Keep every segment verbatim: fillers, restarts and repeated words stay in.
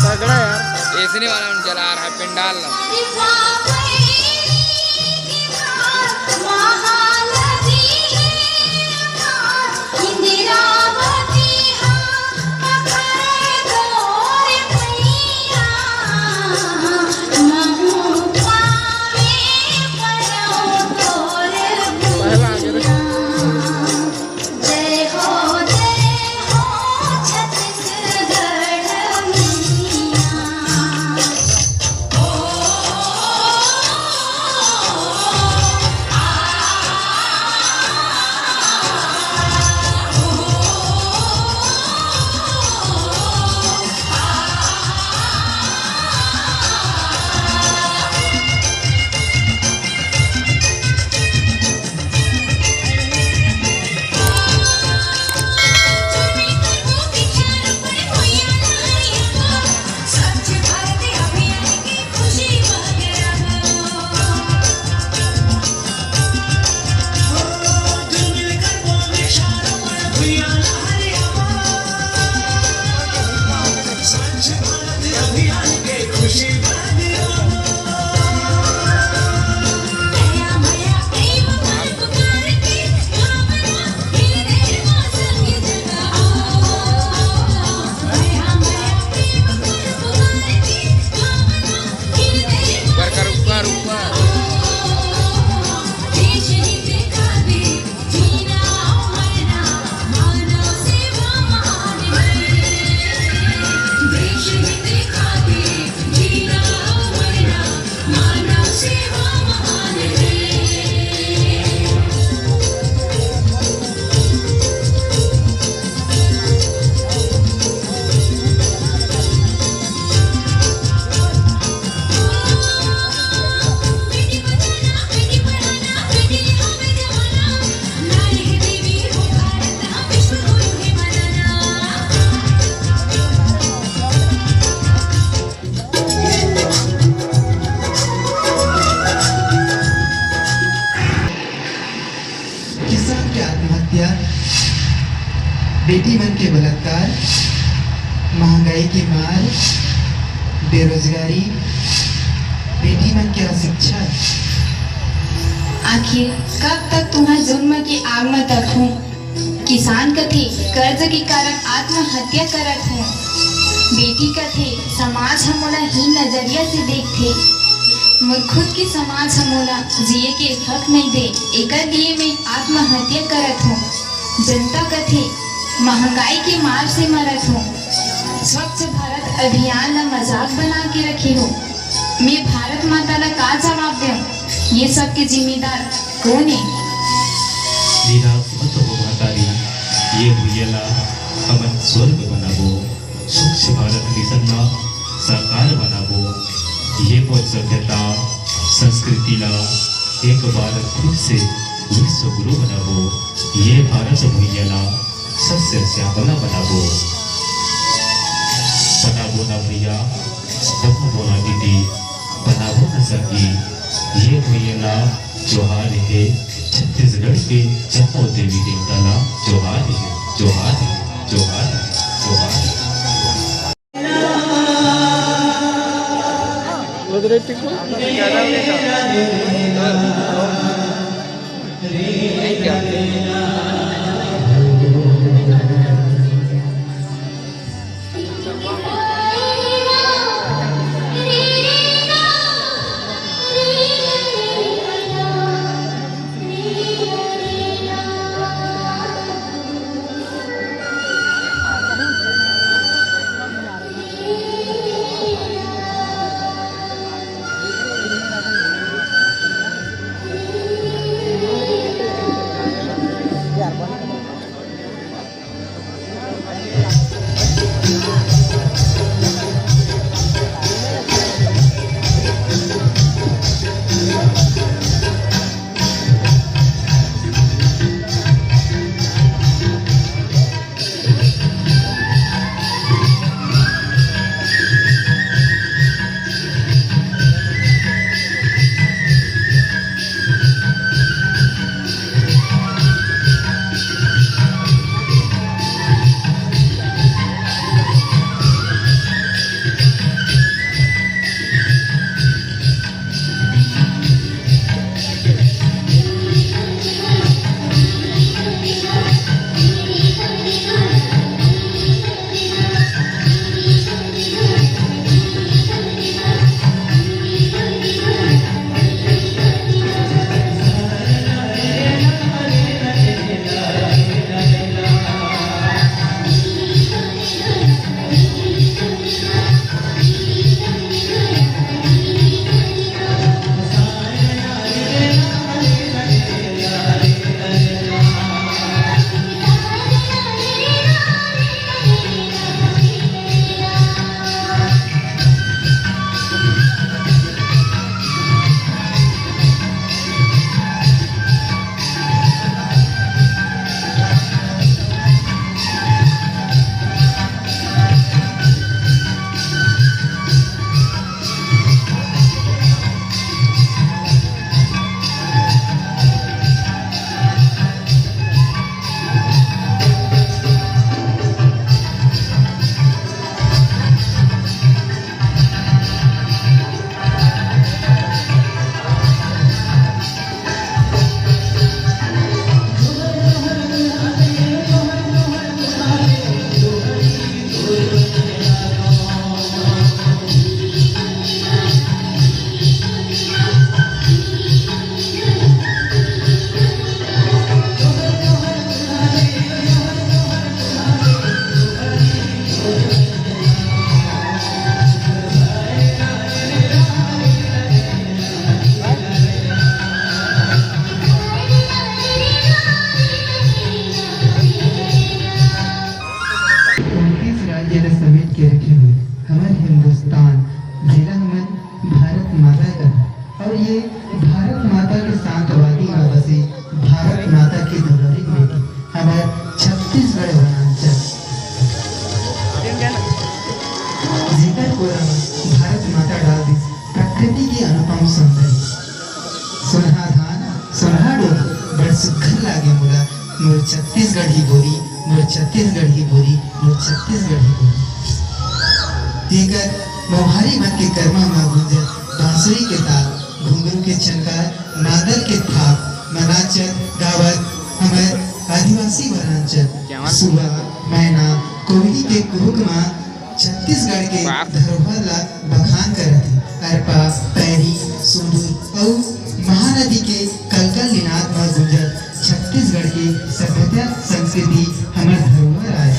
तगड़ा यार। एसने वाला मन चला रहा है पंडाल। किसान के आत्महत्या, बेटी मन के बलात्कार, महंगाई के मार, बेरोजगारी, बेटी मन के अशिक्षा। आखिर कब तक तुंहर जुल्म के आग म तपहूं? किसान कथे, कर्ज के कारण आत्महत्या करत हों। बेटी कथे, समाज ह मोला हीन नजरिया से देखथे। मोर खुद के समाज ह मोला जिए के हक नइ दे, एकर लिए मैं आत्महत्या करत हों। जनता कथे, महंगाई के मार से मरत हों। स्वच्छ भारत अभियान ला मजाक बना के रखे हो। मैं भारत माता ला का जवाब दें? ये सब के जिम्मेदार कोन ए? निराश मत हो महतारी, ये भुइयां ला हमन स्वर्ग बनाबो। स्वच्छ भारत मिशन ला साकार बनाबो। ये मोर सभ्यता, संस्कृति ला एक बार फिर से विश्व गुरु बनाबो। ये भारत भुइयां ला सस्य श्यामला बनाबो। बनाबो ना भैया, बनाबो ना दीदी, बनाबो ना संगी। ये भुइयां ला जोहार हे, छत्तीसगढ़ के जम्मो देवी देवता ला जोहार हे, जोहार हे, जोहार हे, जोहार हे। माता के दुलारी बेटी, हमर छत्तीसगढ़ वनांचल। जेकर कोरा म भारत माता डाल दिस प्रकृति के अनुपम सौंदर्य। सोनहा धान, सोनहा डोरी, बड़ सुग्घर लागे मोला, मोर छत्तीसगढ़ी बोली, मोर छत्तीसगढ़ी बोली, मोर छत्तीसगढ़ी बोली। तेकर मोहारी मन के करमा म गुंजत बांसुरी के ताल, घुंघरू के झनकार, मांदर के थाप म नाचत गावत हमर आदिवासी वनांचल सुआ, मैना, कोयली के कुहुक म छत्तीसगढ़ के धरोहर ला बखान करत हे। अरपा, पैरी, सोंढूर अउ महानदी के कलकल निनाद म गुंजत छत्तीसगढ़ के सभ्यता संस्कृति हमर धरोहर आय।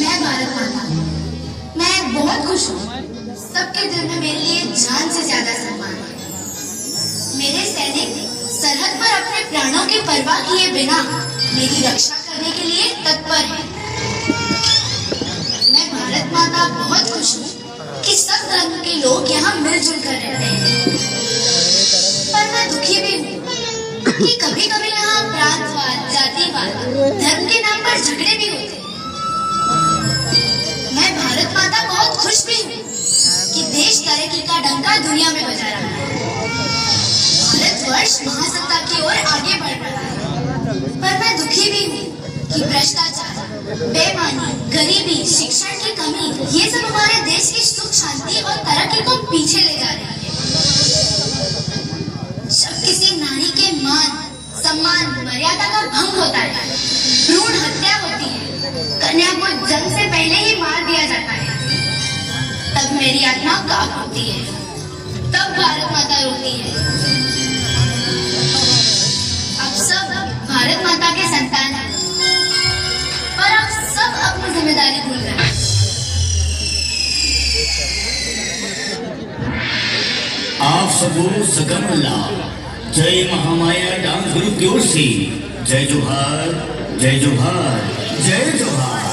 मैं भारत माता, मैं बहुत खुश हूँ। सबके दिल में मेरे लिए जान से ज्यादा सम्मान है। मेरे सैनिक सरहद पर अपने प्राणों की परवाह किए बिना मेरी रक्षा करने के लिए तत्पर हैं। मैं भारत माता बहुत खुश हूँ कि सब धर्म के लोग यहाँ मिलजुल कर रहते हैं। पर मैं दुखी भी हूँ कि कभी-कभी यहाँ प्रांतवाद, जातिवाद, धर्म के नाम पर झगड़े भी होते हैं। मैं भारत माता बहुत खुश भी हूँ कि देश तरक्की का डंका दुनिया में बजा रहा है। भारतवर्ष महासत्ता की ओर आगे बढ़ रहा है। पर मैं दुखी भी हूँ कि भ्रष्टाचार, बेईमानी, गरीबी, शिक्षण की कमी, ये सब हमारे देश की सुख शांति और तरक्की को पीछे ले जा रही है। जब किसी नारी के मान, सम्मान, मर्यादा का भंग होता है, भ्रूण हत्या होती है, कन्या को जन्म से पहले ही मार दिया जाता है, तब मेरी आत्मा कांप उठती है। तब भारत माता रोती है। आप सब भारत माता के संतान हैं, पर आप सब अपनी जिम्मेदारी भूल गए। आप सबो सकम ला जय महामाया डांस ग्रुप की ओर से जय जोहार, जय जोहार, जय जोहार।